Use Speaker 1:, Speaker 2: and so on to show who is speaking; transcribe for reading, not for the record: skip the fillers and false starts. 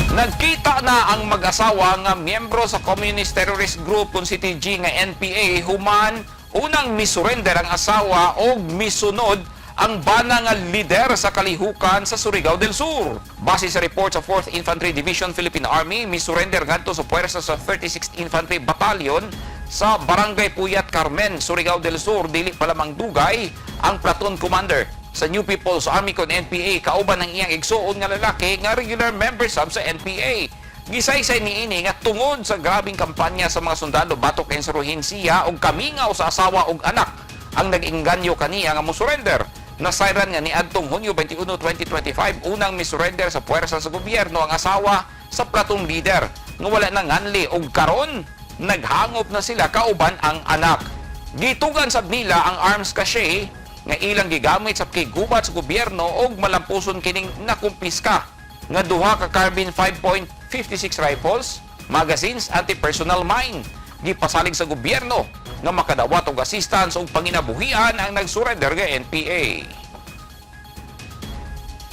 Speaker 1: Nagkita na ang mag-asawa nga miyembro sa Communist Terrorist Group kung CTG nga NPA human unang misurrender ang asawa o misunod ang bana nga lider sa kalihukan sa Surigao del Sur. Base sa report sa 4th Infantry Division, Philippine Army, misurrender ngadto sa puwersa sa 36th Infantry Battalion sa Barangay Puyat Carmen, Surigao del Sur, dili pa lamang dugay ang platoon commander sa New People's Army kon NPA kauban ng iyang igsuon nga lalaki nga regular member sab sa NPA. Gisaysay niini nga tungod sa grabing kampanya sa mga sundalo batok enserohin siya og kamingaw sa asawa og anak ang nag-inganyo kaniya nga mosurrender. Nasayran nga niadtong Hunyo 21, 2025, unang misurrender sa puwersa sa gobyerno ang asawa sa platoon leader nga wala na nganli og karon naghangop na sila kauban ang anak. Gitugan sab nila ang arms cache nga ilang gigamit sa pakiggubat sa gobyerno og malampuson kining nakumpiska nga duha ka carbine 5.56 rifles, magazines, anti-personnel mine. Gipasalig sa gobyerno nga makadawat og assistance ug panginabuhian ang nagsurrender nga NPA.